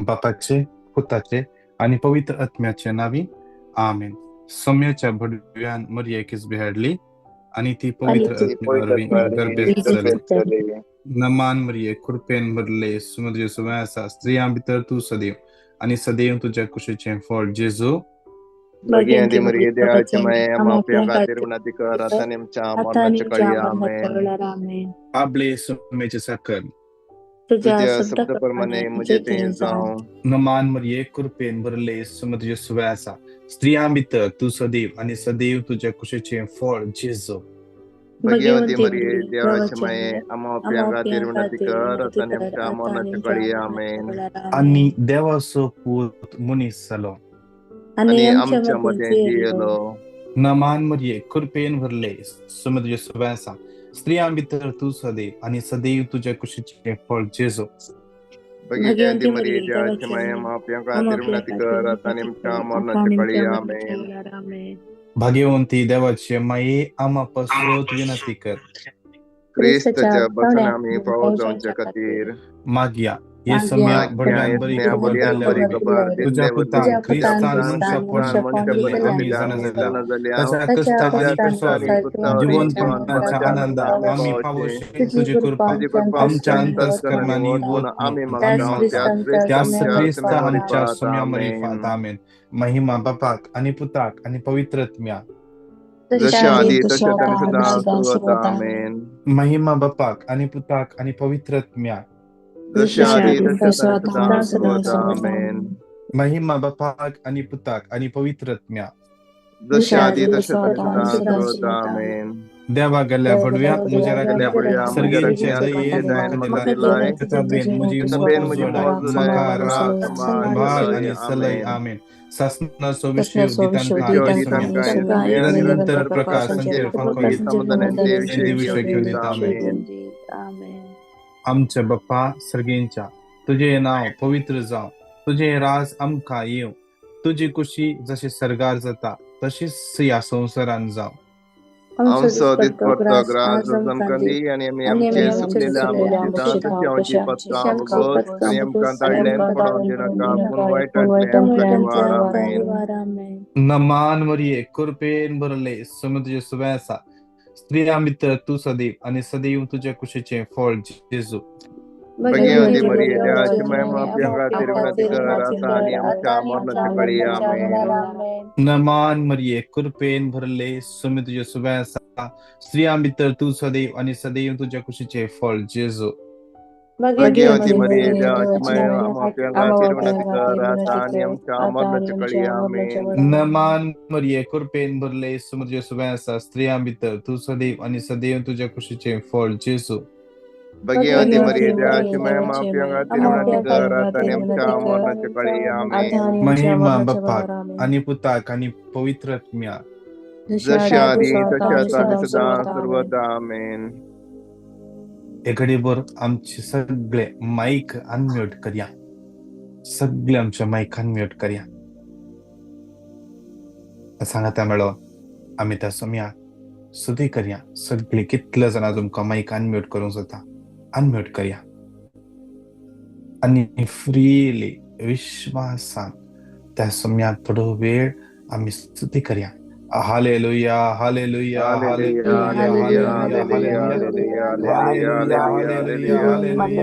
बापाचे, पुताचे आनी पवित्र आत्म्याचे नावी, आमेन. सोम्याच्या भडव्यान मरियेक बिहाडली आनी ती पवित्र आत्म्या वरवीं गर्भेस्त जाली. नमान मरिये, कृपेन भरले, सुमद्र सुवे आसा, स्त्रियां भितर तूं सदैव आनी सदैव तुज्या कुशीचें फळ जेजू. भगिनी मरिये, देवाची माये, आम्हा पाप्यां खातीर विनंती कर, आता आनी आमच्या मरणाच्या काळी. आमेन. आपले सुमेचे साखर तुझ्या शब्दाप्रमाणे म्हजें तें जावं. नमान मरिये, कृपेन भरले, सुमद्र सुवे आसा, स्त्रियां भितर तूं सदैव आनी सदैव तुज्या कुशीचें फळ जेजू. भगवती मरिये, देवाची माये, आम्हा पाप्यां खातीर विनंती कर, आता आनी आमच्या मरणाच्या काळी. आमेन. आनी देवाचो पूत मनीस जालो आनी आमच्या मदें जियेलो. नमान मरिये, कृपेन भरले, सुमद्र सुवे आसा, स्त्रियां भितर तूं सदैव आनी सदैव तुज्या कुशीचें फळ जेजू. भगवती मरिये, देवाची माये, आम्हा पाप्यां खातीर विनंती कर, आता आनी आमच्या मरणाच्या काळी. आमेन. भाग्यवंती देवाचे माये, आम्हा पासत विनंती कर. क्रिस्ताच्या बचन आमी पावो जावच्या खातीर. मागया हे सम्या बडव्यान बरी खबर दिल्ल्या वरवीं तुज्या पुतान क्रिस्तान मनशापण घेतिल्लें आमी जाणा जाल्या, ताच्या कश्टां आनी क्रुसावरी जिवनपणाच्या आनंदाक आमी पावोशी तुजी कृपा आमच्या अंतस्करणांनी वत आमी मागता त्याच क्रिस्ता आमच्या सम्या मरिफात. आमेन. महिमा बापाक आनी पुताक आनी पवित्र आत्म्याक. जशें आदी तशें आतां आनी सदां सर्वदा. आमेन. महिमा बापाक आनी पुताक आनी पवित्र आत्म्याक. जशें आदी तशें आतां आनी सदां सर्वदा. आमेन. महिमा बापाक आनी पुताक आनी पवित्र आत्म्याक. जशें आदी तशें आतां आनी सदां सर्वदा. आमेन. देवा गेल्ल्या भडव्या म्हज्या राखण्या, सर्गेच्या दयेन म्हाका दिलाय, कथाबेन म्हजी मोत उजवाडाय, म्हाका राख, सांबाळ आनी सलय. आमेन. सासणाचो विशय दितांकां निरंतर प्रकाश फांको विशय घेवन दिता. आमेन. आमच्या बाप्पा सर्गेंच्या, तुजें नांव पवित्र जावं, तुजें राज आमकां येवं, तुजी कुशी जशी सर्गार जाता तशीच ह्या संवसारान जावं. आमचो दिसपट्टो ग्रास आमकां दी आनी आमी आमचे सुकलेल्या आमकां तशी आमची पत्रां भोगोस आनी आमकां ताळ्ळें पडोवन दिनाका, पूण वायटांतलें आमकां निवार. आमेन. नमान मरिये, कृपेन भरले, समुद्र सुवे आसा, स्त्रियां भितर तूं सदैव आनी सदैव तुज्या कुशीचें फळ जेजू. भगिनी मरिये, देवाची माये, आमच्या खातीर विनंती कर, आता आनी आमच्या मरणाच्या काळी. आमेन. नमान मरिये, कृपेन भरले, समुद्र सुवे आसा, स्त्रियां भितर तूं सदैव आनी सदैव तुज्या कुशीचें फळ जेजू. भगिनी मरिये, देवाची माये, आमच्या खातीर विनंती कर, आता आनी आमच्या मरणाच्या काळी. आमेन. नमान मरिये, कृपेन भरले, समुद्र सुवे आसा, स्त्रियां भितर तूं सदैव आनी सदैव तुज्या कुशीचें फळ जेजू. भगिनी मरिये, देवाची माये, आमच्या खातीर विनंती कर, आता आनी आमच्या मरणाच्या काळी. आमेन. महिमा बापाक आनी पुताक आनी पवित्र आत्म्याक. जशें आदी तशें आतां आनी सदां सर्वदा. आमेन. एकडे बर आमचे सगळे मायक अनम्यूट करया, सगळे आमचे मायक अनम्यूट करया. सांगाता मेळो आमी त्या सोम्याक सुदी करया. सगळे कितले जाणां तुमकां मायक अनम्यूट करूंक जाता, अनम्यूट करया आनी फ्रीली विश्वासान त्या सोम्याक थोडो वेळ आमी स्तुती करया. Hallelujah, hallelujah, hallelujah, hallelujah, hallelujah, hallelujah, hallelujah,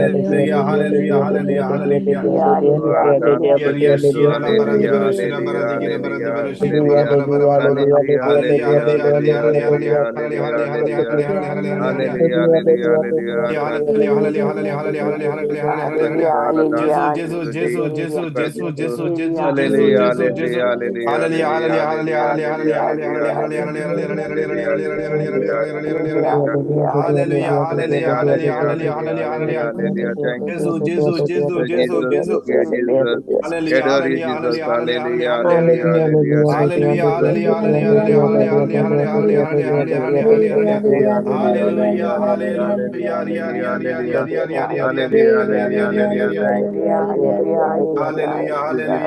hallelujah, hallelujah, hallelujah.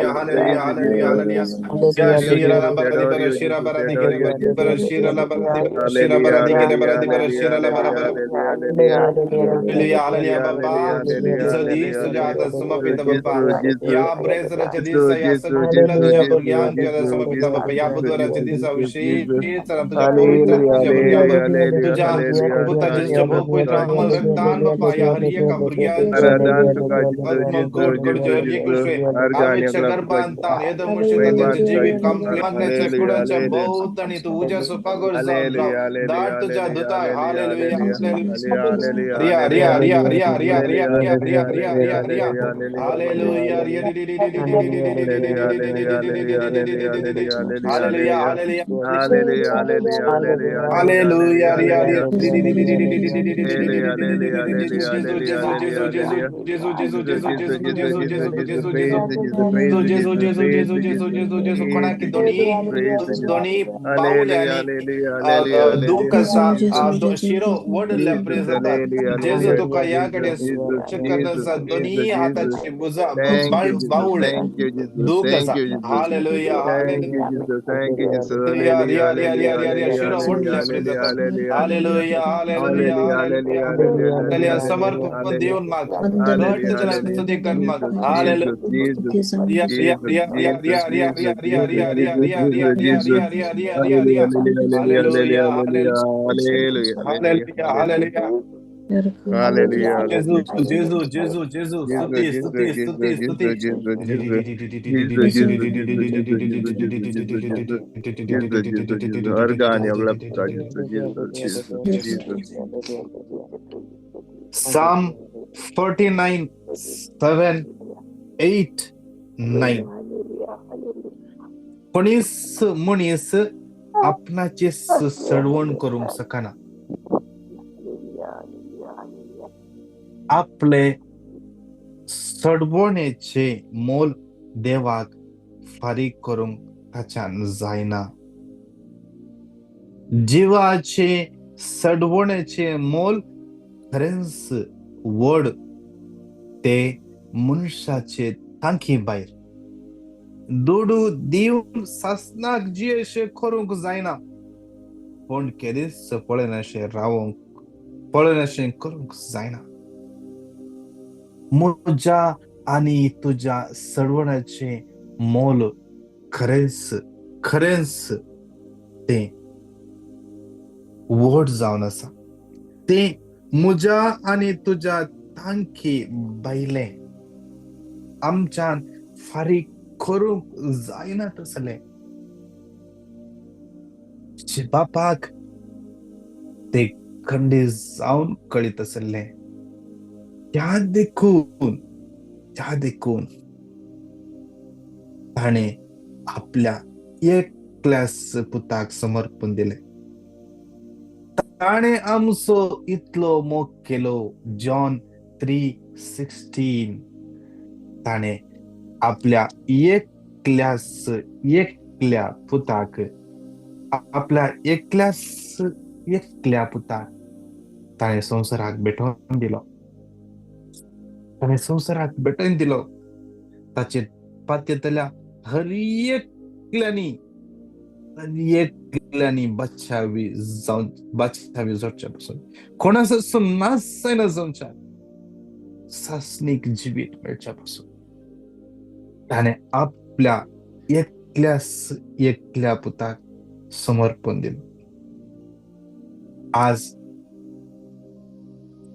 hallelujah, hallelujah, hallelujah, hallelujah. Ya shira la bara di bara shira bara di kere bara shira la bara di bara shira bara di kere bara di bara shira la bara bara. Hallelujah, hallelujah, Baba. Jesu तुझ्या हातात समर्पित बाप्पा. या ब्रेसराच्या दिवसा, या सगळ्या तुझ्या भुरग्यांच्या समर्पित बाप्पा. या बुधवाराच्या दिवसा विशेष तुझ्या पवित्र तुझ्या भुरग्यांवर तुझ्या पुताच्या पवित्र अमोल रक्तान बाप्पा या हर एका भुरग्यांच्या आम्हीच्या गर्भांता येदमुशीता त्यांचे जीवित मागण्याच्या कुडाच्या भोवतानी तू उज्या सुपागोर जाऊन दाट तुझ्या दुता. हालेलुया, रिया रिया रिया रिया रिया रिया रिया रिया रिया रिया रिया. हालेलुया, रिया हालेलुया, हालेलुया, हालेलुया, रिया रिया. जेजू जेजू जेजू जेजू जेजू जेजू जेजू जेजू जेजू जेजू जेजू जेजू जेजू जेजू. कोणाक दोनी दोनी बावल्यांनी दूख आसा, शिरो वडल्या प्रेज जातात. जेजू तुका ह्या कडेन करता आसा. दोनी हाताची भुजा बावळे दूख आसा. हालेलुया, हालेलुया, रिया रिया रिया रिया रिया. शिरो वडल्या प्रेज जातात. Hallelujah, hallelujah, hallelujah. समर्पण दिवन माग, घट तुझ्या स्तुती कर माग. हालेलुया, रिया रिया रिया रिया रिया रिया रिया रिया रिया रिया रिया रिया रिया रिया रिया रिया रिया रिया. Hallelujah, hallelujah, hallelujah, hallelujah. जेजू जेजू जेजू जेजू. स्तुती स्तुती स्तुती स्तुती. Psalm 49, 7, 8, 9. कोणीच मनीस आपणाचे सडवण करूंक शकना. आपले सडवणेचे मोल देवाक फारीक करूंक ताच्यान जायना. जिवाचे सडवणेचे मोल खरेंच व्हड, ते मनशाचे तांकी भायर. दुडू दिवन सासनाक जियेशें करूंक जायना, पूण केदीच पळयनाशें रावंक पळयनाशें करूंक जायना. म्हज्या आनी तुज्या सडवणाचें मोल खरेंच खरेंच तें व्हड जावन आसा. तें म्हज्या आनी तुज्या तांकी भायलें, आमच्यान फारीक करूंक जायना तसलें. बापाक ते खंडीत जावन कळीत आसलें. त्या देखून ताणें आपल्या एकल्याच पुताक समर्पण दिलें. ताणें आमचो इतलो मोग केलो. जॉन 3:16. ताणें आपल्या एकल्याच एकल्या पुताक, आपल्या एकल्याच एकल्या पुताक ताणें संवसाराक भेटोवन दिलो. ताणें संवसाराक भेटोवन दिलो. ताचेर पातयेतल्या हर एकल्यांनी एकल्यांनी बचावी जावन बचावी जोडच्या पासून कोणाचो नाश जायना जावच्या सासणीक जिवीत मेळच्या पासून ताणें आपल्या एकल्याच एकल्या पुताक समर्पण दिलें. आज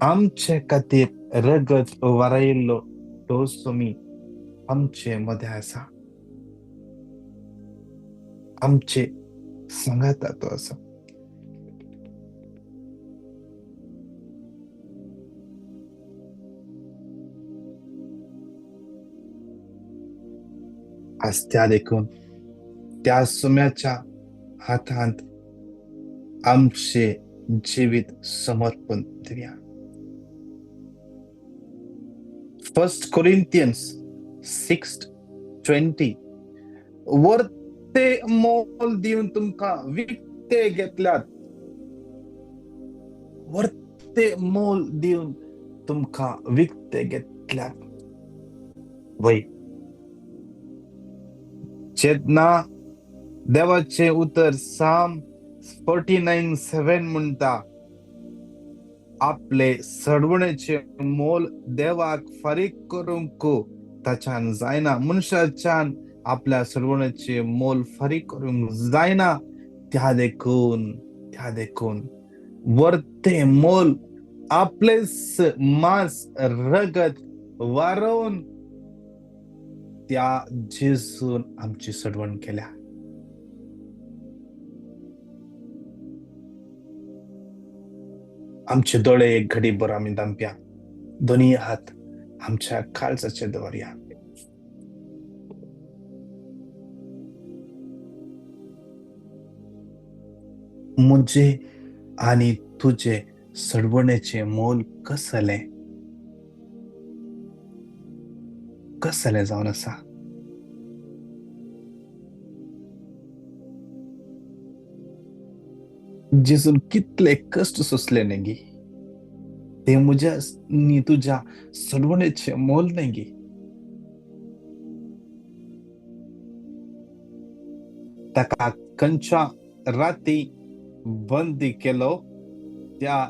आमचे खातीर रगत वारायिल्लो तो स्वामी आमचे मदें आसा, आमचे सांगाता तो आसा. आज त्या देखून त्या सुम्याच्या हातांत आमचे जिवीत समर्पण दिवया. 1 Corinthians 6:20. वर्ते मोल दिवन तुमकां विकते घेतल्यात, वर्ते मोल दिवन तुमकां विकते घेतल्यात. वय जेन्ना देवाचें उतर साम 49:7 म्हणटा, आपले सडवणेचे मोल देवाक फारीक करूंक ताच्यान जायना, मनशाच्यान आपल्या सडवणेचे मोल फारीक करूंक जायना. त्या देखून वर्ते मोल आपलेच मांस रगत वारोवन त्या जेजून आमची सडवण केल्या. आमचे दोळे एक घडी भर आमी दामप्या, दोनी हात आमच्या काळजाचे दवरया. म्हजे आनी तुजे सडवणेचे मोल कसलें कसलें जावन आसा? जेजून कितले कश्ट सोंसले न्ही ते म्हज्या नी तुज्या सडवणेचे मोल न्ही. ताका खंयच्या राती बंदी केलो त्या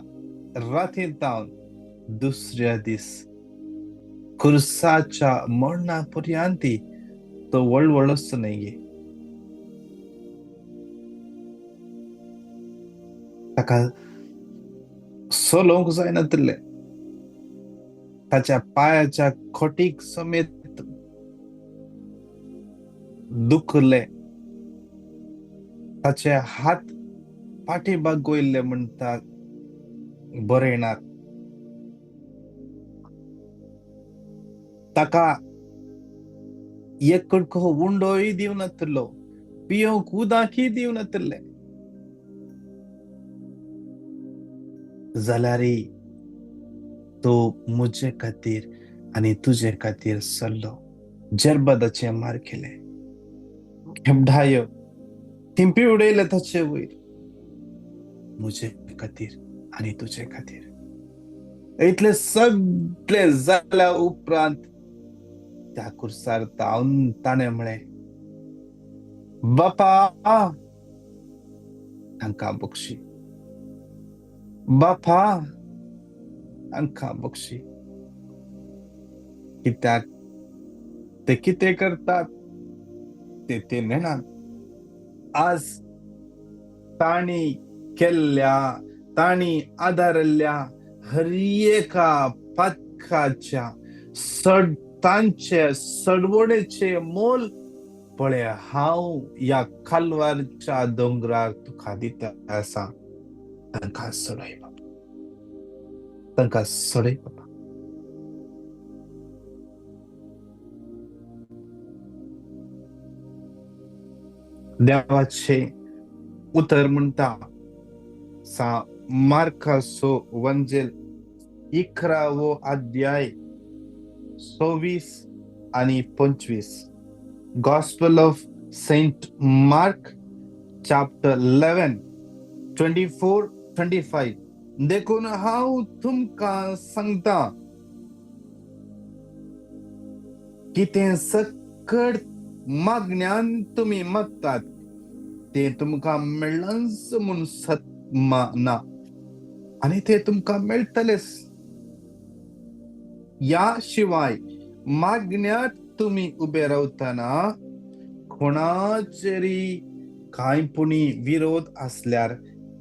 राती तावन दुसऱ्या दीस खुर्साच्या मरणा पर्यंत तो वळवळच न्ही. ताका सोलोवंक जायनातले, ताच्या पांयाच्या खोटीक समेत दुखले, ताचे हात पाटी बागोयल्ले म्हणटा बरयनात. ताका एक कडको उंडोय दिवनातलो, पियोंक उदकय दिवनातले, जाल्यार तो म्हजे खातीर आनी तुजे खातीर सरलो. जरबदाचे मार केले, खेपडायो, थिंपी उडयले ताचे वयर, म्हजे खातीर आनी तुजे खातीर. इतले सगळे जाल्या उपरांत त्या कुर्सार तावन ताणें म्हळें, बापा तांकां बक्षी, बापा तांकां बक्षी. कित्याक ते कितें करतात ते ते नेणात. आज तांणी केल्ल्या, तांणी आदारिल्ल्या हर एका पातकाच्या तांचे सडवणेचे मोल पळय हांव ह्या कालवारच्या दोंगरार तुका दिता आसा. तांकां सोडय बाबा, तांकां सोडय बाबा. देवाचे उतर म्हणटा सा मार्काचो वंजेल 11वो अध्याय 26 आनी 25. Gospel of Saint Mark chapter 11 24 25. देखून हांव तुमकां सांगता, कितें सकट मागण्यान तुमी मागतात तें तुमकां मेळ्ळांच म्हूण सत ना, आनी तें तुमकां मेळटलेच. ह्या शिवाय मागण्यात तुमी उबे रावतना कोणाचेरी कांय पुणी विरोध आसल्यार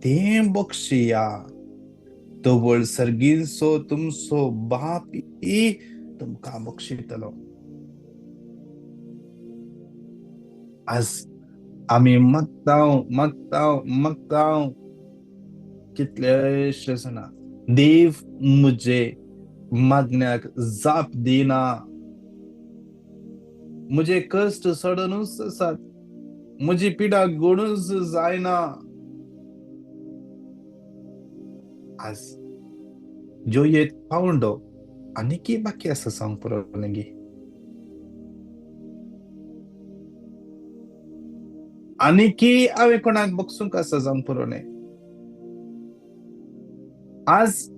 तें बक्षिया, तवळ सर्गींचो तुमचो बाप तुमकां बक्षितलो. आज आमी मागताव मागताव मागताव कितलेशे जाणां, देव म्हजे मागण्याक जाप दिना, म्हजे कश्ट सडनूच आसात, म्हजी पिडा गोडूच जायना. आज ज्यो एक पावंडो आनीकय बाकी आसा सांग पुरो न्ही. आनीकय हांवें कोणाक बगसूंक आसा जावंक पुरो न्ही. आज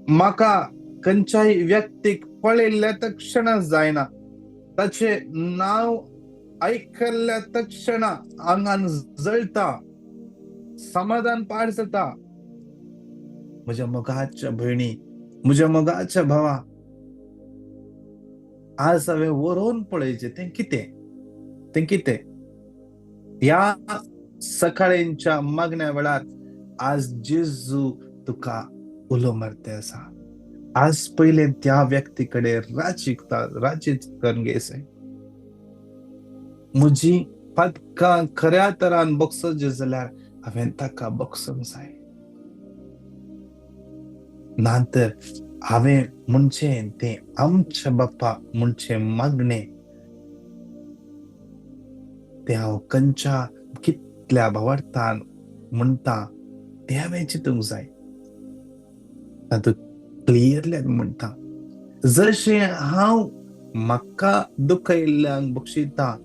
म्हाका खंयच्याय व्यक्तीक पळयल्ल्या तक्षणाच जायना, ताचें नांव आयकल्ल्या तक्षणा आंगान जळता, समाधान पाड जाता. म्हज्या मोगाच्या भयणी, म्हज्या मोगाच्या भावा, आज हांवें वरोवन पळयचें तें कितें, तें कितें. ह्या सकाळींच्या मागण्या वेळार आज जेजू तुका उलो मारते आसा. आज पयलें त्या व्यक्ती कडेन राजीत करून घेयचें. म्हजी पदकां खऱ्या तरान बक्षोवचें जाल्यार हांवें ताका बक्षोवंक जाय. ना तर हांवें म्हणचें तें आमच्या बाप्पा म्हणचें मागणें तें हांव खंयच्या कितल्या भावार्थान म्हणटा तें हांवें चिंतूंक जाय. तातूंत क्लियरली आमी म्हणटा, जशें हांव म्हाका दुखयल्ल्यांक बक्षिता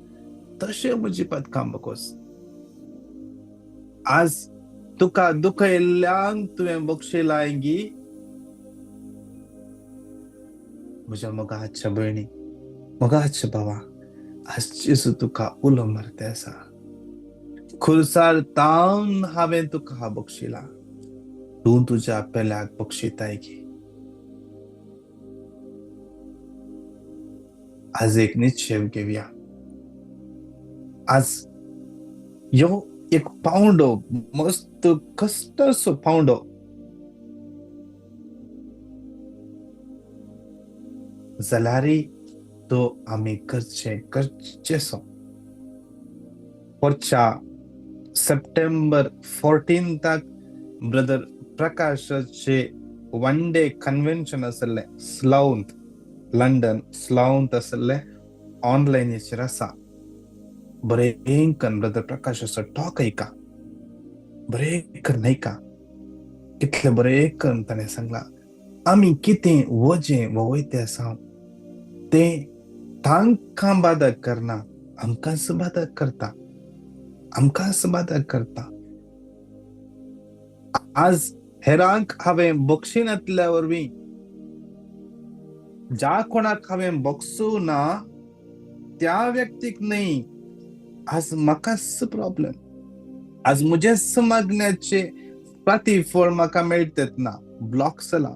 तशें म्हजी पदकां बकोस. आज तुका दुखयल्ल्यांक तुवें बक्षिलाय गी? म्हज्या मोगाच्या भयणी, मोगाच्या भावा, आज जेजू तुका उलो मारते आसा. खुर्सार तावन हांवें तुका बक्षिला, तूं तुज्या पेल्याक बक्षिताय गी? आज एक निश्चेव घेवया. आज यो एक पावंडो, मस्त कश्टाचो पावंडो, जाल्यार तो आमी करचे करचेसो. वरच्या सप्टेंबर 14 ब्रदर प्रकाशाचे वन डे कन्व्हेन्शन आसलें स्लावंत, लंडन स्लावंत आसलें, ऑनलायनीचेर आसा. बरें करून ब्रदर प्रकाशाचो टॉक आयका, बरें करून आयका, कितलें बरें करून ताणें सांगलां आमी कितें वजें वयते आसा तें तांकां बादक करना, आमकांच बादक करता, आमकांच बादक करता. आज हेरांक हांवें बक्षिनातल्या वरवीं ज्या कोणाक हांवें बक्षू ना त्या व्यक्तीक न्हय, आज म्हाकाच प्रॉब्लम. आज म्हजेच मागण्याचे प्रतिफळ म्हाका मेळटेत ना, ब्लॉक जाला.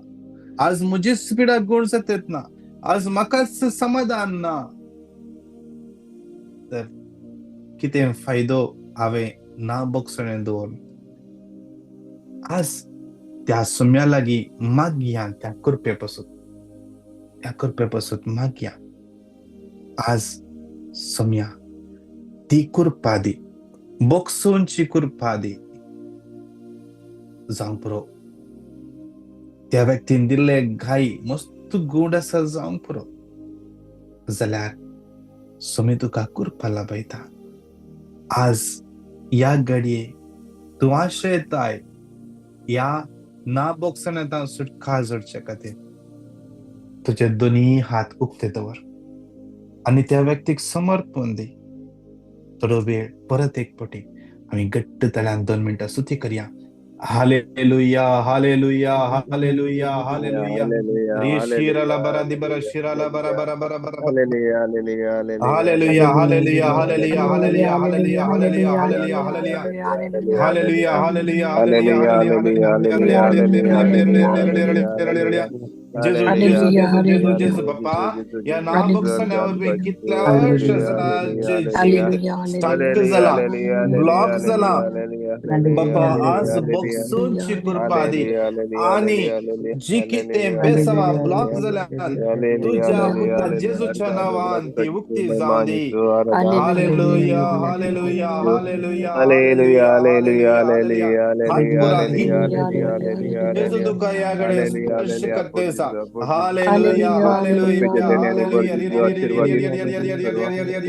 आज म्हजीच पिडा गुण जातेत ना, आज म्हाकाच समाधान ना. तर कितें फायदो हांवें ना बक्षणें दवरून? आज त्या सुम्या लागीं मागया, त्या कृपे पासून, त्या कृपे पासून मागया. आज सुम्या ती कृपा दी, बक्षोवची कृपा दी. जावंक पुरो त्या व्यक्तीन दिल्ले घाई मस्त गोड आसा, जावंक पुरो. जाल्यार सुमी तुका कृपा लाभयता. आज ह्या घडये तूं आशेताय ह्या ना बक्षण्यां सुटका जोडचे खातीर तुजे दोनी हात उक्ते दवर आनी त्या व्यक्तीक समर्पण दी. थोडो वेळ परत एक पटी आमी घट्ट तळ्यान 2 मिनटां सुती करया. Hallelujah, hallelujah, hallelujah, hallelujah. रे शिराला बरा दिबरा शिराला बरा बरा बरा बरा. Hallelujah, hallelujah, hallelujah, hallelujah, hallelujah, hallelujah, hallelujah, hallelujah, hallelujah, hallelujah. Hallelujah, hallelujah, hallelujah, hallelujah. जेजू, जेजू, जेजू, जेजू बाप्पा, या नाव बक्षण्यावरवीं कितल्याशा जणांचे जिवीत स्टक जाला, ब्लॉक जाला. बाप्पा आज बक्षूंची कृपा दी आनी जी कितें बेसवा ब्लॉक जाल्यान तुज्या पुता जेजूच्या नांवान ती उक्ती जावं दी. Hallelujah, hallelujah, hallelujah, hallelujah, hallelujah, hallelujah, hallelujah. जेजू तुका ह्या घडये स्पर्श करते आसा. Hallelujah, hallelujah, hallelujah.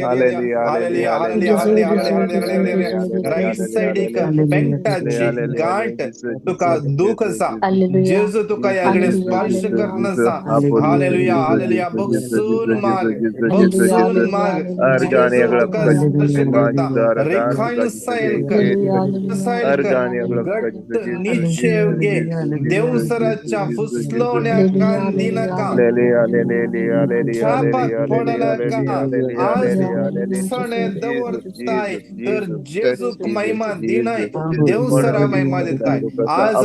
Hallelujah, hallelujah. Right सायडीक पेंटाची गांठ तुका दूख आसा, जेजू तुका ह्या घडये स्पर्श करून आसा. Hallelujah, hallelujah. बक्षून माग, बक्षून माग. जेजू तुका स्पर्श करता. रिकॉन्सायल कर, रिकॉन्सायल कर. घट्ट निश्चय घे. देवसराच्या फुसलवण्याक नरकान दिनाका, शापाक पडनाका. आज सणे दवरताय तर जेजूक महिमा दिनाय, देवसरा महिमा दिताय. आज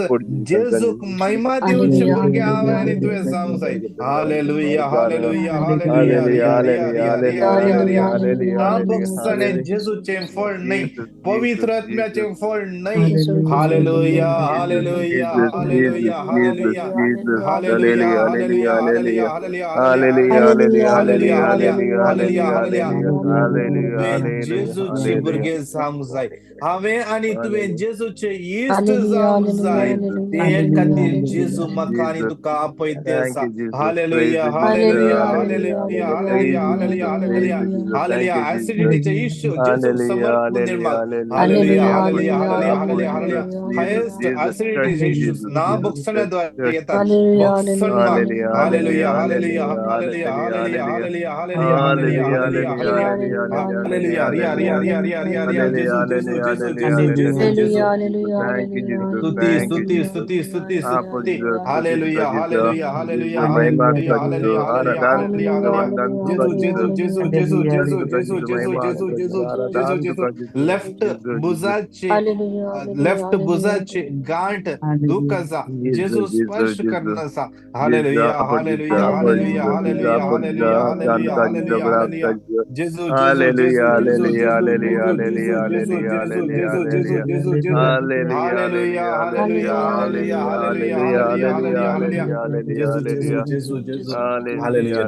जेजूक महिमा दिवचे भुरगे हांवें आनी तुवें जावंक जाय. Hallelujah, hallelujah, hallelujah. ना भोगसणे जेजूचें फळ न्हय, पवित्र आत्म्याचें फळ न्हय. Hallelujah, hallelujah, hallelujah, hallelujah, hallelujah, hallelujah, hallelujah, hallelujah, hallelujah, hallelujah, hallelujah. तुवें जेजूचे भुरगे जावंक जाय. हांवें आनी तुवें जेजूचे इश्ट जावंक जाय. ते खातीर जेजू म्हाका आनी तुका आपयते आसा. Hallelujah, hallelujah, hallelujah, hallelujah, hallelujah, hallelujah, hallelujah. ऍसिडिटीचे issue जेजूक समर्पण निर्माण. Hallelujah, hallelujah, hallelujah, hallelujah, hallelujah. Highest ऍसिडिटीचे issues ना भोगसण्याद्वारे येतात. भोगसण माग. Hallelujah, hallelujah, hallelujah, hallelujah, hallelujah, hallelujah, hallelujah, hallelujah, hallelujah. Riya रिया रिया रिया रिया रिया. जेजू, जेजू, जेजू, जेजू, जेजू, जेजू. स्तुती, स्तुती, स्तुती, स्तुती, स्तुती. Hallelujah, hallelujah, hallelujah, hallelujah, hallelujah, hallelujah, hallelujah. जेजू, जेजू, जेजू, जेजू, जेजू, जेजू, जेजू, जेजू, जेजू, जेजू, जेजू. लेफ्ट भुजाचे, लेफ्ट भुजाचे गांठ दुख आसा, जेजू स्पर्श करना आसा. Hallelujah, hallelujah, hallelujah, hallelujah, hallelujah, hallelujah, hallelujah, hallelujah. जेजू, जेजू, जेजू, जेजू, जेजू, जेजू, जेजू, जेजू, जेजू, जेजू, जेजू, जेजू. Hallelujah, hallelujah, hallelujah, hallelujah, hallelujah, hallelujah, hallelujah. जेजू, जेजू, जेजू, जेजू. हालेलुया.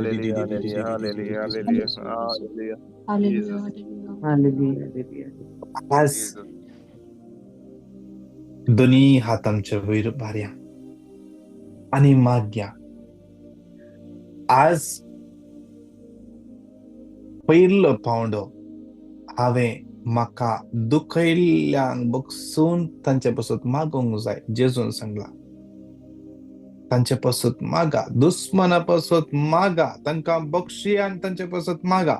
आज दोन्ही हात आमच्या वयर भारया आनी मागया. आज पयलो पावंडो हांवें म्हाका दुखयल्ल्यांक बगसून तांचे पासत मागूंक जाय. जेजून सांगला तांचे पासत मागा, दुस्मना पासत मागा, तांकां बक्षी आनी तांचे पासत मागा.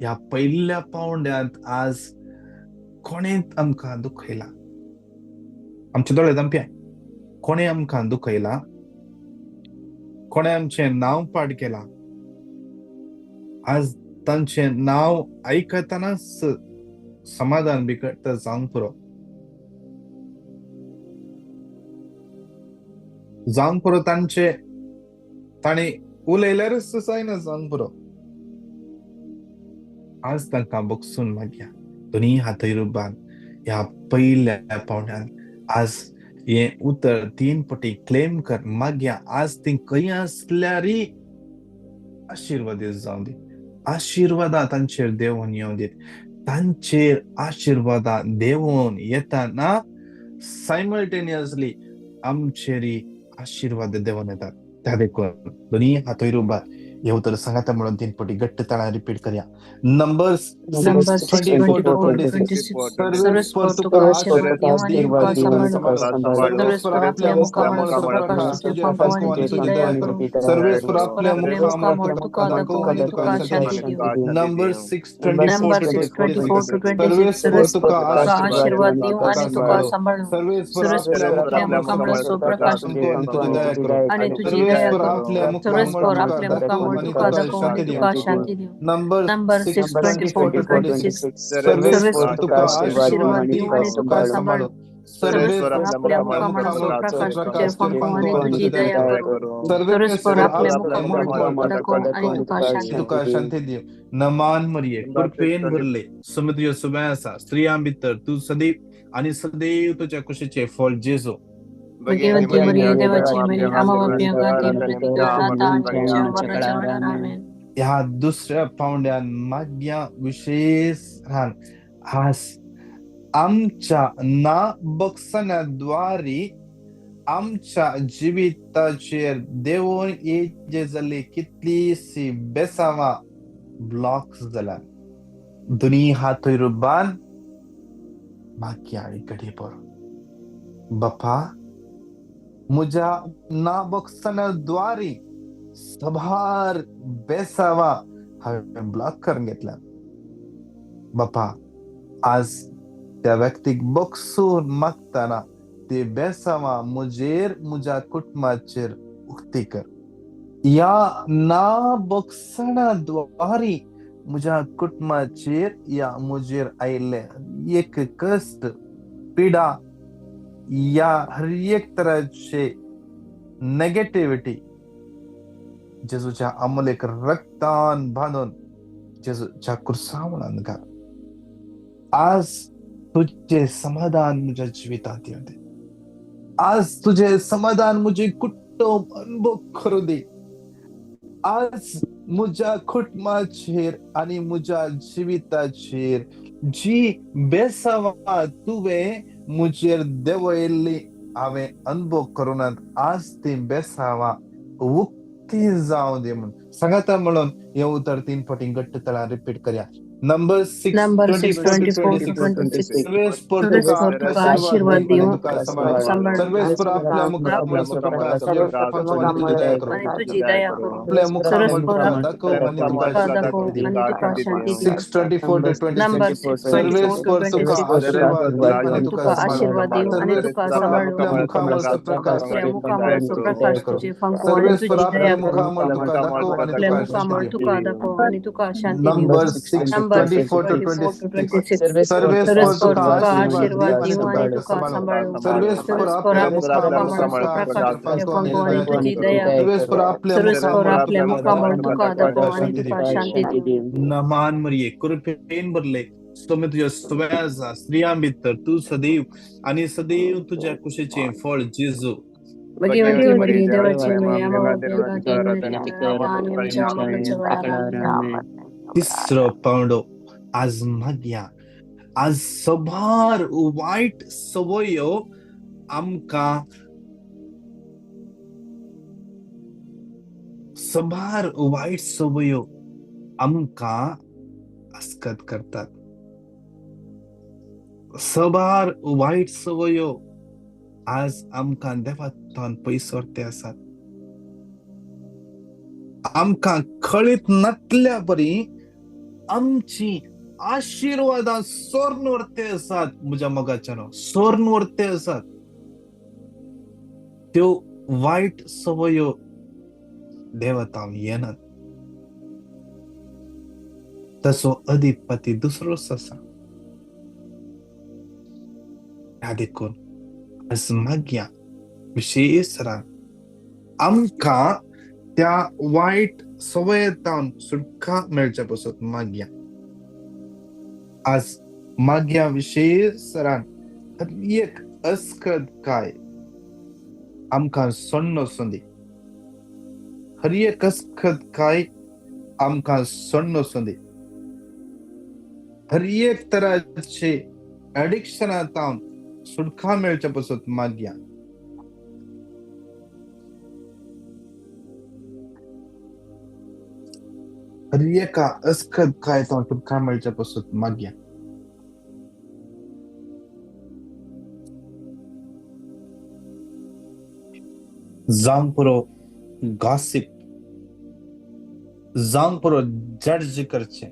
ह्या पयल्या पावंड्यांत आज कोणें आमकां दुखयला, आमचे दोळे धांपया. कोणें आमकां दुखयला, कोणें आमचें नांव पाड केलां, आज तांचें नांव आयकतनाच समाधान बिगडटा जावंक पुरो, जावंक पुरो. तांचे तांणी उलयल्यारच जायना, जावंक पुरो. आज तांकां बगसून मागया. दोनी हातय रुबान ह्या पयल्या पावंड्यान आज हें उतर 3 पटी क्लेम कर मागया. आज ती खंय आसल्यारय आशिर्वाद जावं दी, आशिर्वादां तांचेर देवून येवं दीत. तांचेर आशिर्वादां देवून येताना सायमल्टेनियसली आमचेरय आशिर्वाद देवून येतात. त्या देखून दोनी हातय रुबान हे उतर सांगाता म्हणून 3 पटी घट्ट ताळ्यान रिपीट करया. नंबर्स 6:24-26. सर्वेस्पर तुका आशीर्वाद सर्वेस्पर आपल्या मुखामळ तुका दाखोवं आनी तुका शांती दिवं. नंबर 6:24-26. सर्वेस्पर तुका आशीर्वाद दिवं आनी तुका सांबाळूं. सर्वेस्पर आपल्या मुखामळ प्रकाश आनी तुजी दया करूं. सर्वेस्पर आपल्या मुखामळ तुका दाखोवं आनी तुका शांती दिवं. नंबर 6:24-26. सर्वेस्पर तुका आशीर्वाद दिवं आनी तुका सांबाळूं. सर्वेस्पर आपल्या मुखामळ प्रकाश आनी तुजी दया करूं. सर्वेस्पर आपल्या मुखामळ तुका दाखोवं आनी तुका शांती दिवं. नमान मरिये, कृपेन भरले, समुद्र सुबह आसा, स्त्रियां भितर तूं सदैव आनी सदैव तुज्या कुशीचें फळ जेजू. भगवती मरिये, देवाची माई, आम्हा पाप्यां खातीर आता आनी आमच्या मरणाच्या वेळार. आमेन. ह्या दुसऱ्या पावंड्यान मागया विशेष रान आज आमच्या ना बक्षण्याद्वारे आमच्या जिविताचेर देवून जे जाल्ली कितलीशी बेसावां ब्लॉक्स जाल्या. दोनी हातय रुबान मागया घडये बरो. बापा, म्हज्या ना बक्षण्याद्वारे सभार बेसावां हांवें ब्लॉक करून घेतल्या. बापा, आज त्या व्यक्तीक बक्षून मागतना ते बेसावां म्हजेर, म्हज्या कुटुंबाचेर उक्ती कर. ह्या ना बक्षणा द्वारी म्हज्या कुटुंबाचेर या म्हजेर आयिल्ले एक कश्ट, पिडा या हर एक तराचे नेगेटिविटी जेजूच्या अमूल्य रक्तान बांदून जेजूच्या कुर्सावणान घाल. आज तुझे समाधान म्हज्या जिवितांत येवं दे. आज तुझे समाधान म्हजे कुटुंब अनुभव करूं दी. आज म्हज्या कुटुंबाचेर आनी म्हज्या जिविताचेर जी बेसावां तुवें म्हजेर देंवयल्ली हांवें अनुभव करूं, आज ती बेसावां उक्ती जावं दी म्हणून सांगाता. म्हणून हें उतर 3 फावटी घट्ट तळान रिपीट करया. Number 6, Number 24 6, 24 to to 26. 26. सर्वेस्पर सर्वेस्पर तुका तुका आशीर्वाद आशीर्वाद दिवं दिवं, आणि तुका सांबाळूं. सांबाळूं. सर्वेस्पर आपल्या मुखामळ प्रकाश फांकूं आणि तुजी दया करूं. आणि तुझी दया करूं. आपल्या मुखामळ सर्वेस्पर तुका दाखोवं आणि तुका तुका शांती दाखोवं दिवं. आणि तुका शांती दिवं. 6, 24 to 26. Number 6, 24 to सर्वेस्पर तुका 26. आशीर्वाद दिवं आणि तुका तुका सांबाळूं. आशीर्वाद दिवं आणि तुका सर्वेस्पर सांबाळूं. आपल्या मुखामळ प्रकाश आपल्या मुखामळ प्रकाश करूं. तुझे फांकूं आणि सर्वेस्पर तुझी आपल्या दया करूं. मुखामळ तुका दाखोवं आणि आपल्या तुका मुखामळ शांती दिवं. तुका दाखोवं आणि तुका शांती दिवं. Number 6, Number 6, 24 to 24 to 26. 26. सर्वेस्पर सर्वेस्पर तुका तुका आशीर्वाद आशीर्वाद दिवं आणि दिवं तुका आणि तुका सांबाळूं. सांबाळूं. सर्वेस्पर सर्वेस्पर आपल्या आपल्या मुखामळ मुखामळ प्रकाश प्रकाश तुझे फांकूं आणि फांकूं आणि दया तुझी करूं. दया करूं. सर्वेस्पर आपल्या सर्वेस्पर मुखामळ आपल्या तुका मुखामळ दाखोवं तुका आणि तुका दाखोवं आणि शांती तुका दिवं. शांती दिवं. नमान मरिये, कृपेन भरले सोमे तुझ्या स्वया स्त्रियां भितर तूं सदैव आणि सदैव तुझ्या कुशीचें फळ जेजू. भगवती मरिये, देवाची माय, आम्हा पाप्यांखातीर आता आणि आमच्या मरणाच्या वेळार. आमेन. तिसरो पावंडो आज मागया. आज सबार वायट संवयो आमकां, सबार वायट संवयो आमकां आस्कत करतात. सबार वायट संवयो आज आमकां देवान पयस व्हरते आसात. आमकां कळीत नातल्या बरी आमची आशिर्वादां सोर्न व्हरते आसात. म्हज्या मोगाच्यानो, सोर्न व्हरते आसात. त्यो वायट संवयो देवतां येनात, तसो अधिपती दुसरोच आसा. ह्या देखून आज मागया विशेष आमकां त्या वायट संवयेंतावन सुटका मेळचे पसत मागया. आज मागया विशेष एक अस्कत काय आमकां सोडनो संदी, हर एक अस्कत काय आमकां सोडनो संदी, हर एक तराचे एडिक्शनांतावन सुटका मेळचे पसत मागया. हर एका अस्कत काय सुटका मेळचे पसत मागया. जावंक पुरो गॉसिप, जावंक पुरो जज करचें,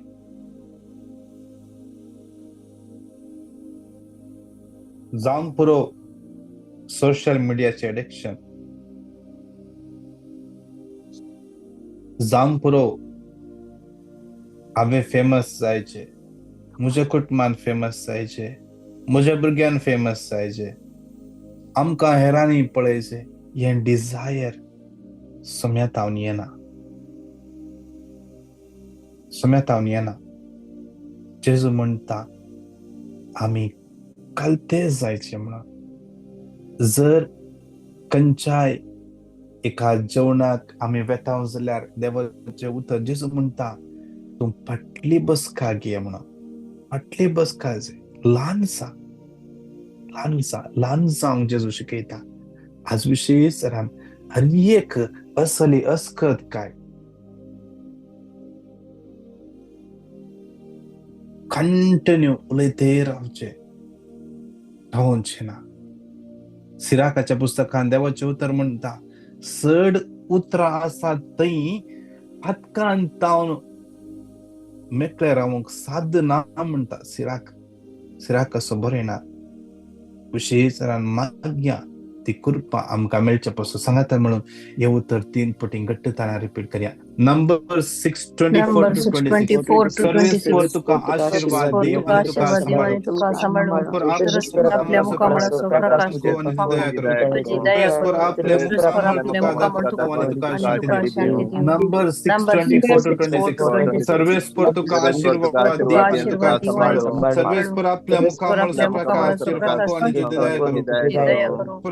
जावंक पुरो सोशल मिडियाचें एडिक्शन, जावंक पुरो हांवें फेमस जायचें, म्हज्या कुटुंबान फेमस जायचें, म्हज्या भुरग्यान फेमस जायचें, आमकां हेरांनी पळयचें, हें डिजायर सम्यातावन येना, सम्यातावन येना. जेजू म्हणटा आमी कलते जायचे म्हणून. जर खंयच्याय एका जेवणाक आमी वेता जाल्यार देवाचें उतर जेजू म्हणटा तूं फाटली बसका घे म्हणून. फाटली बसका जाय, ल्हान जा, ल्हान जा, ल्हान जावंक जेजू शिकयता. आज विशेष हर एक असली अस्कत काय कंटिन्यू उलयते रावचें, रावचें ना. सिराकाच्या पुस्तकान देवाचें उतर म्हणटा चड उतरां आसात थंय हातकान तावन मेकळे रावंक साध्य ना म्हणटा सिराक. सिराक असो बरयना. विशेष मागया ती कृपा आमकां मेळचे पासून सांगाता म्हणून हे उतर 3 पटी घट्ट ताणा रिपीट करया. Number 624 to 26. सर्वेस्पर तुका आशीर्वाद देव आणि तुका सांभाळू. सर्वेस्पर आपल्या मुखामळ तुका दाखो आणि तुका शांती देऊ. Number 624 to 26. सर्वेस्पर तुका आशीर्वाद देव आणि तुका सांभाळू. सर्वेस्पर आपल्या मुखामळ प्रकाश दाखो आणि तुझी दया करू.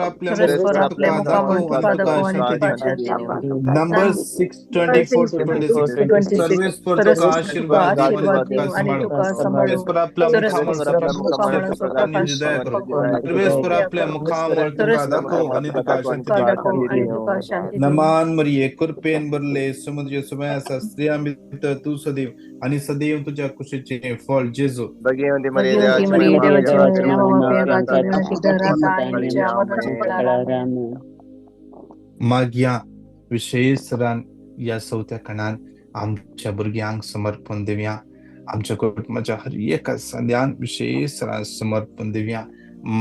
आपल्या मुखामळ तुका दाखो आणि तुका शांती देऊ. Number 624 to 26. सर्वेस्पर तुका आशीर्वाद देव आणि तुका सांभाळू. सर्वेस्पर आपल्या मुखामळ प्रकाश दया करू. सर्वेस्पर आपल्या मुखामळ तुका दाखो आणि तुका शांती देऊ. नमान मरिये कृपेन भरले समुद्र सुमयासा स्त्रिया भितर तू सदैव आणि सदैव तुझ्या कुशीचे फळ जेजू. मागया विशेष रान या चवथ्या खणान आमच्या भुरग्यांक समर्पण दिवया. आमच्या कुटुंबाच्या हर एका संद्यांक विशेष रान समर्पण दिवया.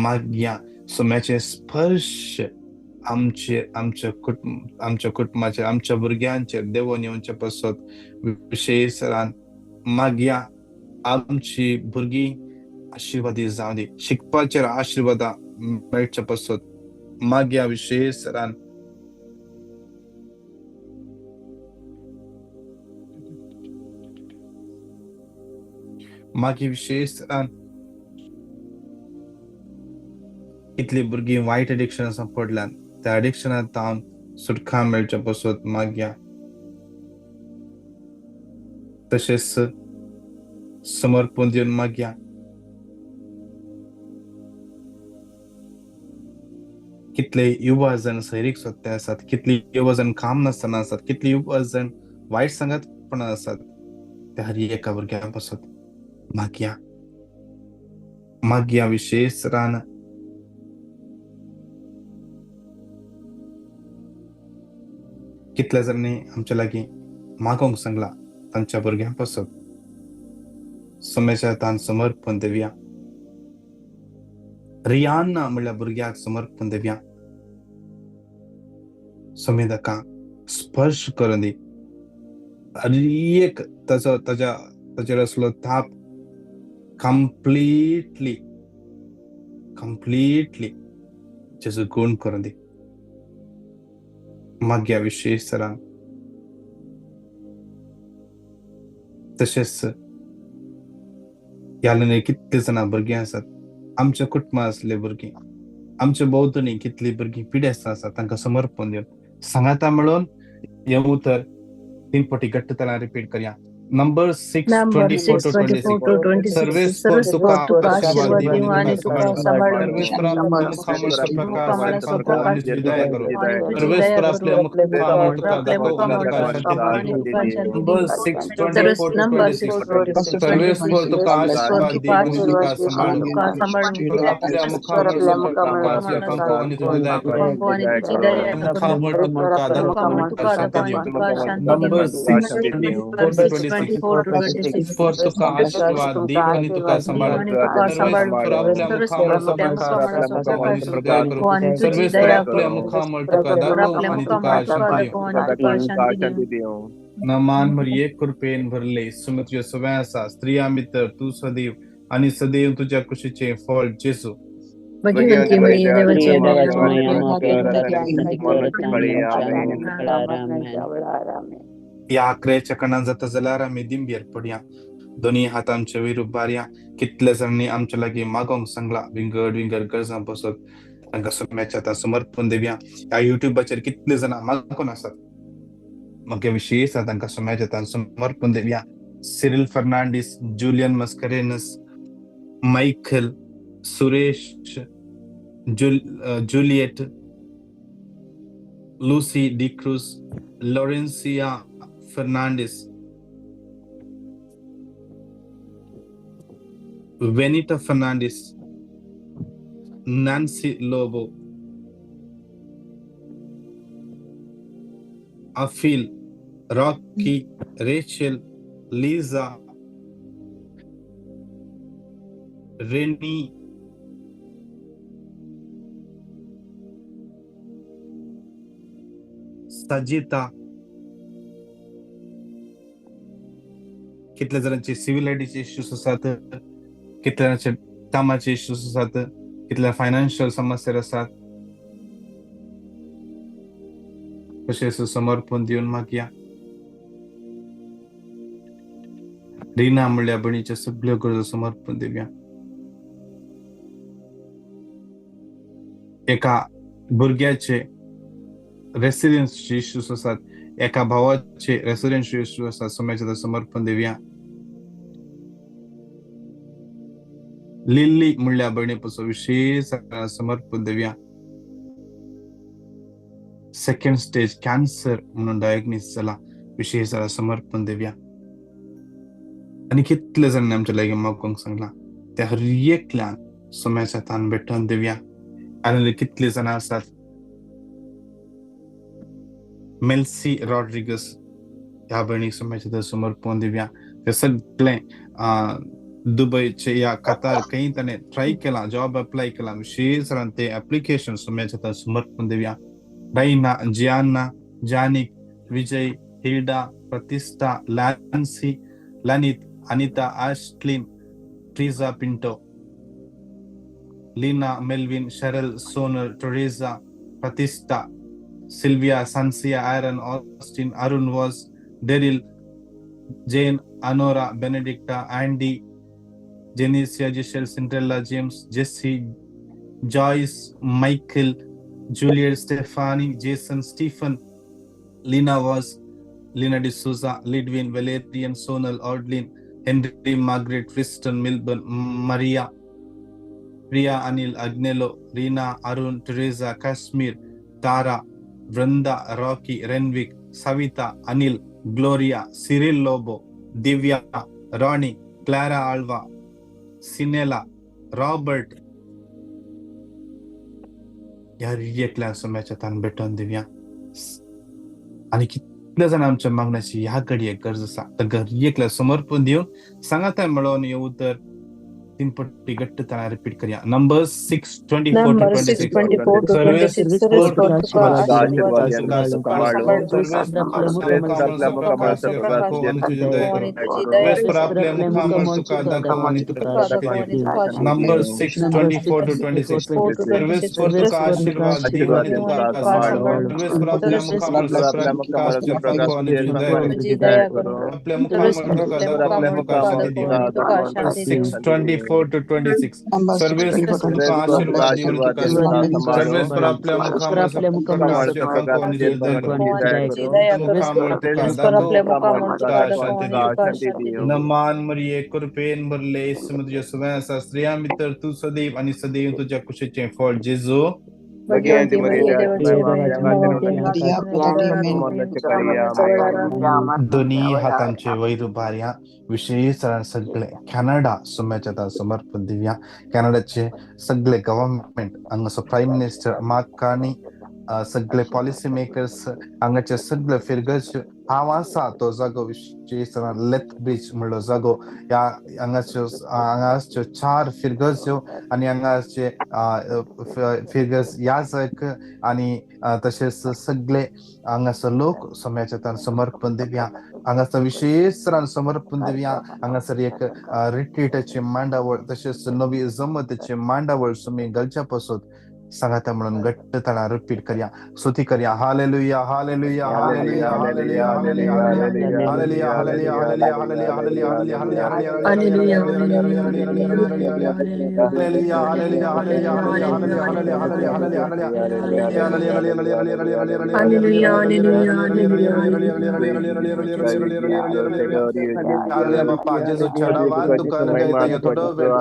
मागया सोम्याचे स्पर्श आमचे आमच्या कुटुंब आमच्या कुटुंबाचेर आमच्या भुरग्यांचेर देवोन येवचे पासत विशेष रान मागया. आमची भुरगीं आशिर्वादी जावं दी, शिकपाचेर आशिर्वादा मेळचे पासत मागया विशेष रान. मागीर विशेष रान कितली भुरगीं वायट एडिक्शनां पडल्यात त्या एडिक्शनांत तावन सुटका मेळचे पासत मागया. तशेंच समर्पण दिवन मागया. कितले युवा जण सैरीक सोदते आसात, कितले युवा जण काम नासतना आसात, कितले युवा जण वायट सांगातपणा आसात, त्या हर एका भुरग्यां पासत मागया. मागया विशेष रान. कितल्या जाणांनी आमच्या लागीं मागोंक सांगला तांच्या भुरग्यां पासत सोम्याच्या तान समर्पण दिवया. रियाना म्हणल्यार भुरग्याक समर्पण दिवया. सोमे ताका स्पर्श करून दी. हर एक ताचो ताच्या ताचेर आसलो ताप कंप्लीटली कंप्लीटली जेजू गुण करून दी. मागया विशेष सरान. तशेंच ह्या कितले जाणां भुरगीं आसात आमच्या कुटुंबां आसले भुरगीं आमच्या भोंवतणी कितली भुरगीं पिडेस्त आसात तांकां समर्पण दिवन सांगाता म्हणून हें उतर 3 पटी घट्ट ताणा रिपीट करया. Number 624 to 26. सर्वेस्पर तुका आशीर्वाद देव आणि तुका सांभाळू. सर्वेस्पर आपल्या मुखामळ प्रकाश आणि तुझी दया करू. सर्वेस्पर आपल्या मुखामळ तुका दाखो आणि तुका शांती देऊ. Number 624 to 26. सर्वेस्पर तुका आशीर्वाद देव आणि तुका सांभाळू. आपल्या मुखामळ प्रकाश आणि तुझी दया करू. मुखामळ तुका दाखो आणि तुका शांती देऊ. Number 624 to 26. सर्वेस्पर तुका आशीर्वाद देव आणि तुका सांभाळू. सर्वेस्पर आपल्या मुखामळ प्रकाश आणि तुझी दया करू. सर्वेस्पर आपल्या मुखामळ तुका दाखो आणि तुका शांती देऊ. नमान मरिये कृपेन भरले सुमत्य सव्यासा स्त्रिया भितर तू सदैव आणि सदैव तुझ्या कुशीचे फळ जेजू. या आकऱ्याच्या कणान जाता जाल्यार आमी दिंबेर पडया. दोनी हात आमचे वयर उबारया. कितल्या जाणांनी आमच्या लागीं मागोंक सांगला विंगड विंगड गरजां पासत तांकां सोम्याच्या आतां समर्पण दिवया. ह्या युट्यूबाचेर कितले जाणां मागून आसात म्हाका विशेष तांकां सोम्याच्या आतां समर्पण दिवया. Cyril Fernandes, Julian Mascarenhas, Michael, Suresh, Juliet, Lucy D'Cruz, Laurencia Fernandes, Venita Fernandes, Nancy Lobo, Afil, Rocky, Rachel, Lisa, Renee, Sajita, कितल्या जाणांचे सिव्हिल आयडीचे इश्यूज आसात, कितल्या जाणांचे कामाचे इश्यूज आसात, कितल्या फायनान्शियल समस्या आसात, तशेंच समर्पण दिवन मागया. रिना म्हणल्या भयणीच्या सगळ्यो गरजो समर्पण दिवया. एका भुरग्याचे रेसिडेन्सचे इश्यूज आसात, एका भावाचे रेसिडेन्शियल इश्यूज आसात, सोम्याचे समर्पण दिवया. लिल्ली म्हणल्या भयणी पासून विशेष समर्पण दिवया. सेकंड स्टेज कॅन्सर म्हणून डायग्नोस जाला, विशेष समर्पण दिवया. आनी कितले जाणांनी आमच्या लागीं मागूंक सांगला त्या हर एकल्यान सोम्याच्या तान भेटोवन दिवया. आनी कितले जाणां आसात, मेल्सी रॉड्रिगस ह्या भयणीक सोम्याच्या समर्पण दिवया. ते सगळे दुबयचे या कतार खंय ताणें ट्राय केला, जॉब अप्लाय केला, विशेष ते एप्लिकेशन सोम्याच्या समर्पण दिवया. Raina, Gianna, Janik, Vijay, Hilda, Pratishtha, Lancy, Lanit, Anita, Ashlin, Treesa Pinto, Leena, Melvin, Cheryl, Sonal, Teresa, Pratishtha, Sylvia, Sancia, Aaron, Austin, Arun Vaz, Daryl, Jane, Anora, Benedicta, Andy, Jenicia, Giselle, Cinderella, James, Jesse, Joyce, Michael, Juliet, Stephanie, Jason, Stephen, Lina Vaz, Lina D'Souza, Lidwin, Valerian, Sonal, Audlin, Henry, Margaret, Tristan, Milburn, Maria, Priya, Anil, Agnelo, Reena, Arun, Teresa, Kashmir, Tara, Vrinda, Rocky, Renwick, Savita, Anil, Gloria, Cyril Lobo, Divya, Rani, Clara Alva, Sinela, Robert. ह्या एकल्या सोम्याच्या तान भेटोवन दिवया. आनी कितले जाण आमच्या मागण्याची ह्या घडयेक गरज आसा, तर एकल्या समर्पण दिवन सांगाताय मेळोवन हें उतर तीन पट्टी घट्ट ताणें रिपीट करया. Number 6:24 to 26. Number 6:24 to 26. सर्वेस्पर तुका आशीर्वाद दिवं आनी तुका सांबाळूं. सर्वेस्पर आपल्या मुखामळार प्रकाश आनी तुजी दया करूं. आपल्या मुखामळार तुका दाखोवं आनी तुका शांती दिवं. 6:24 to 26. सर्वेस्पर तुका आशीर्वाद दिवं आनी तुका सांबाळूं. सर्वेस्पर आपल्या मुखामळार प्रकाश आनी तुजी दया करूं. मुखामळार तुका दाखोवं आनी तुका शांती दिवं. नमान मरिये कृपेन भरले येसू तुज्या सुवें आसा, स्त्रियां भितर तूं सदैव आनी सदैव तुज्या कुशीचें फळ जेजू. दोन्ही हातांचे वयर उबारया. विशेष सगळे कॅनडा सुम्याच्या समर्पण दिवया. कॅनडाचे सगळे गव्हर्नमेंट, हांगाचो प्रायम मिनिस्टर मार्क कार्नी, सगळे पॉलिसी मेकर्स, हांगाचे सगळे फिरगज, हांव आसा तो जागो विशेष लेथ ब्रिज म्हणलो जागो, ह्या हांगाच्यो हांगाच्यो 4 फिरगज्यो आनी हांगाचे फिरगज याजक आनी तशेंच सगळे हांगासर लोक सोम्याच्या तान समर्पण दिवया. हांगासर विशेष समर्पण दिवया. हांगासर एक रिट्रीटाची मांडावळ तशेंच नवी जमतीची मांडावळ सुमी घालच्या पासून सांगाता म्हणून घट्ट ताणा रिपीट करया, स्तुती करया. Hallelujah, hallelujah, hallelujah, hallelujah, hallelujah, hallelujah, hallelujah, hallelujah, hallelujah, hallelujah, hallelujah, hallelujah, hallelujah, hallelujah. बाप्पा जेजू चढावा तुका थोडो वेळ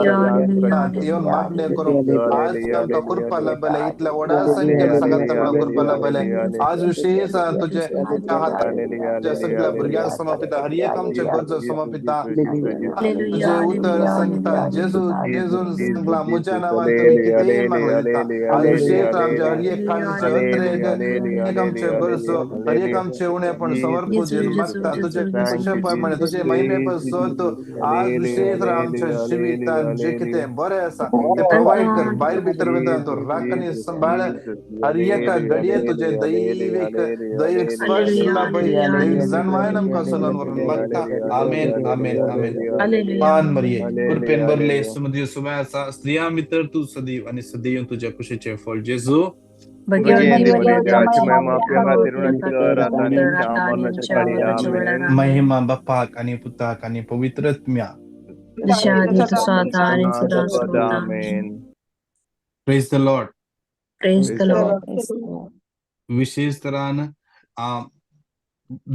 येवन मागणें करूंक आज तांकां कृपा लाभले, इतल्या व्हडा संख्येन सांगाता म्हणून कृपा लाभले. आज विशेष तुझे हाताच्या सगळ्या भुरग्यांक समर्पिता, हर एक आमच्या गरजो समर्पिता. तुझे उतर सांगता जेजू, जेजून सांगला म्हज्या नांवान तुमी कितेंय मागलें दिता. आज विशेष आमच्या हर एक काळजीचे अत्रेक, एक आमचे गरजो, हर एक आमचे उणेपण समर्पण दिवन मागता. तुझे खुशेपण तुझे महिमे पासून आज विशेष आमच्या जिवितान जे कितें बरें आसा ते प्रोवायड कर. भायर भितर वता तो राख राख आनी सांबाळ. हर एका घडये तुजे दैवीक दैवीक स्पर्श लाभय, दैवीक जाणवायन आमकां चलोवन व्हरून मागता. आमेन, आमेन, आमेन. मान मरिये, कृपेन भरले, सुमदी सुम्या आसा, स्त्रियां भितर तूं सदैव आनी सदैव तुज्या कुशीचें फळ जेजू. महिमा बापाक आनी पुताक आनी पवित्र आत्म्या. Praise the Lord. Praise the Lord. विशेष तरान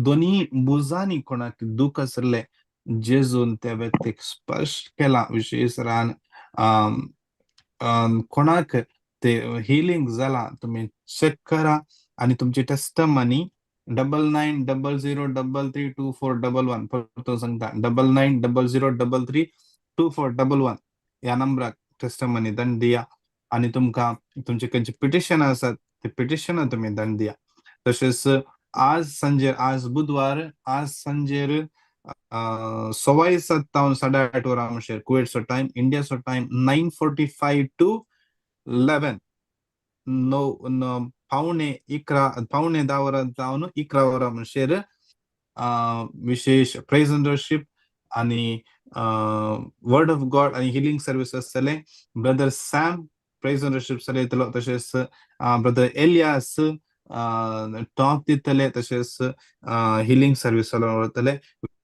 दोनी भुजांनी कोणाक दुख आसले, जेजून त्या व्यक्तीक स्पर्श केला. विशेष तरान कोणाक ते हिलींग जाला, तुमी चॅक करा आनी तुमची testimony 9900332411, परतून सांगता, 9900332411 ह्या नंबराक टेस्टमनी दंड दिया आनी तुमकां तुमचे खंयचे पिटिशन आसात ते पिटिशनां तुमी दंड दिया. तशेंच आज सांजेर, आज बुधवार, आज सांजेर 7:15 तावन 8:30 वरां म्हणल्यार कुवेटचो टायम, इंडियाचो टायम 9:45 टू 11, 9 10:45, 9:45 वरां जावन 11 वरां म्हणशेर विशेष प्रेज एंड वर्शिप आनी वर्ड ऑफ गॉड आनी हिलींग सर्वीस आसतले. Brother Sam praise and worship चलयतलो, तशेंच ब्रदर एलियास टॉक दितले, तशेंच हिलींग सर्वीस चलोवन वतले.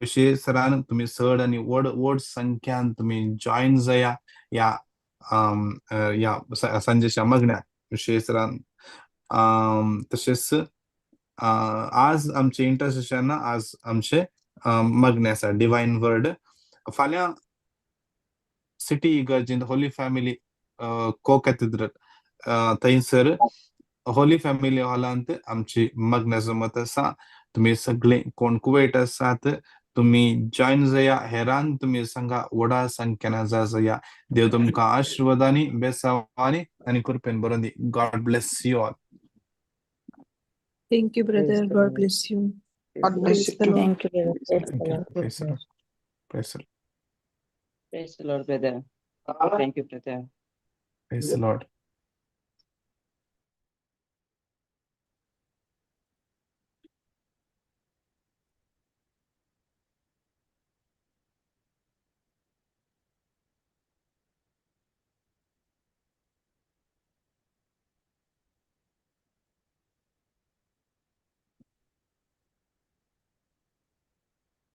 विशेष तरान तुमी चड आनी व्हड व्हड संख्यान तुमी जॉयन जाया ह्या ह्या सांजेच्या मगण्याक विशेष तरान. तशेंच आज आमचे इंटरसेशन, आज आमचे मागणें आसा डिवायन वर्ड. फाल्यां सिटी इगर्जींत होली फॅमिली को कॅथेड्रल थंयसर होली फॅमिली हॉलांत आमची मागणें जमत आसा. तुमी सगळे कोण कुवेट आसात, तुमी जॉयन जाया. हेरान तुमी सांगा, व्हडा संख्यान जाया. देव तुमकां आशिर्वादांनी, बेसावांनी आनी कृपेन भरून दी. God bless you all. Thank you, brother. God bless you. God bless Praise you the too. Lord. Thank you, brother. Praise the Thank you. Lord. Praise the Lord. Praise the Lord. Praise the Lord, brother. Thank you, brother. Praise the Lord.